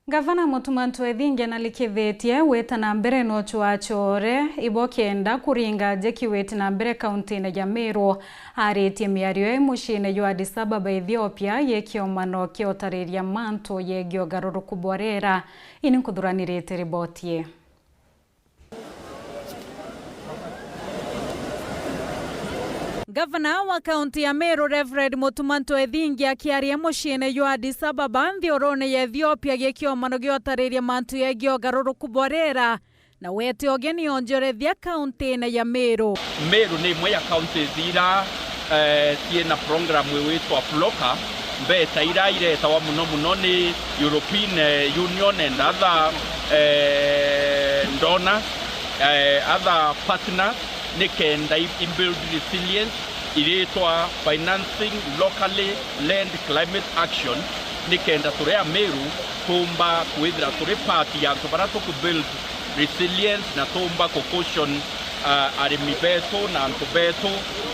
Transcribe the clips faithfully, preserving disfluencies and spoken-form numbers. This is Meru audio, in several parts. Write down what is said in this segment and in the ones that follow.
Ngavana Mutuma M'Ethingia nalikithitie wita na mbere na ucwachore ibo kenda kuringa njeki witi na mbere kauntiine ya Meru. Aritie miario ii muciine jwa Addis Ababa, Ethiopia, yi kiomano kia utariria mantu yegii ugaruruku bwa riera. Ini nkuthuranirite riboti ii. Ngavana wa kaunti ya Meru, Reverend Mutuma M'Ethingia, akiaria muciine jwa Addis Ababa, nthiurune ya Ethiopia, gi kiomano gia utariria mantu yegii ugaruruku bwa riera, na wete ugeni onjorethia kauntiine ya Meru. Meru ni imwe ya counties ira, eh, ciina program iwitwa PLOCA. Mbeta ira iretawa muno muno ni European, eh, Union and other, eh, donors, eh, other partners, nikenda i, i build resilience, iritwa Financing Locally Led Climate Action, nikenda turi Ameru tumba kwithira turi part ya antu baria tuku build resilience na tumba ku caution, ah, arimi betu na antu betu,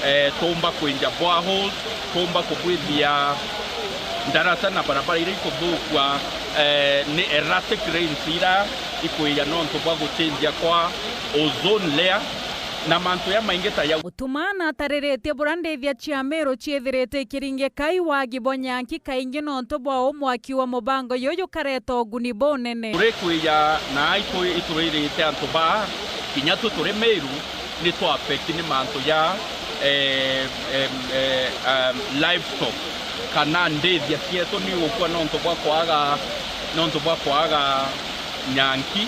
eh, tumba kwinja boreholes, tumba kubwithia ndaraca na barabara iria ikuthukua, eh, ni erratic rains iria ikwija nontu bwa gucenjia kwa ozone layer na mantu jamaingi ta jau. Mutuma natariritie buria ndithia cia Meru ciithirite ikiringika i wagi bwa nyanki kaingi nontu bwa umwaki wa mubango juju jukareta uguni bunene. Turikwija na itu ituririte antu ba kinya tu turi Meru ni twa affect ni mantu ja, eh, em, eh, em, livestock kana ndithia cietu ni gukua nontu bwa kwaga, nontu bwa kwaga nyanki,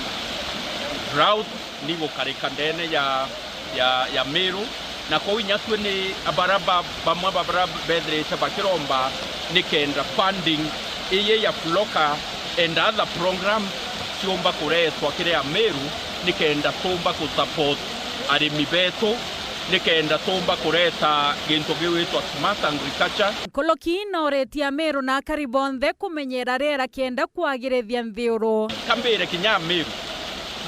drought ni gukarika ndene ya, ya, ya Meru. Na kwou inya tui ni abara ba, bamwe babara bethirite bakiromba nikenda funding iyi ya PLOCA and other programs ciumba kuretwa kiri Ameru nikenda tumba ku support arimi betu, nikenda tumba kureta gintu giwitwa smart agriculture. Nkuluki noretie Ameru na akari bonthe kumenyera riera kenda kwagirithia nthiuru. Kambire kinya Ameru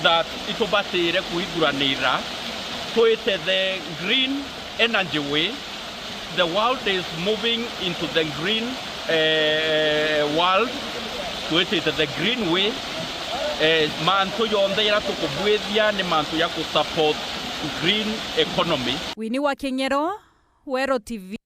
that itubatire kwithuranira twite the green energy way. The world is moving into the green, eh, world. Twitite the green way. Eh, mantu jonthe jaria tukubwithia ni mantu ja ku support green economy. Winnie wa King'ero, Weru T V.